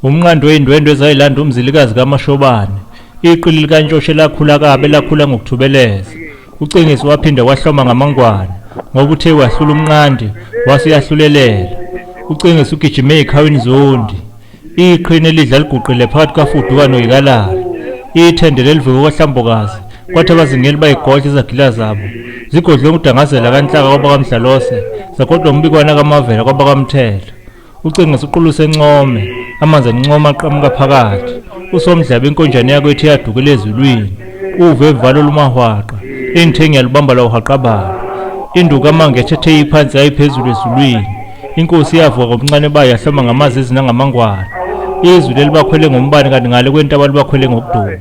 Umnqandi wey'ndwendwe ezayilanda uMzilikazi kaMashobane. Iqili likaNtshoshe lakhula kabi elakhula ngokuthubeleza. UCingisi waphinde wahloma ngamangwane ngoba uthe wahlula umnqandi wase uyahlulelela. UCingisi ugijime ezikhawini zondi. Iqhina elidla liguqile phakathi kwaFuduka noYikalala. Ithende lelivuke kwaHlambokazi kwathi abazingeli bayigodla izagila zabo. Zigodlwe ngudangazela kaNhlaka kwabakaMdlalose, zagodlwa umbikwana kaMavela kwabakamthelo. Ucinga uquluse encome, amanzi encoma aqhamuka phakathi. Usomdlaba inkonjane yakwethu yadukela ezulwini. Uve evalo lumahwaqa, engithe ngiyalubamba lawuhaqabala. Induku amange ethethe iphansi yayiphezulu ezulwini. Inkosi yavuka ngobuncane bayo yahloma ngamazizi nangamangwane. Izwi lelibakhwele ngombane kanti ngale kwentaba libakhwele ngokuduma.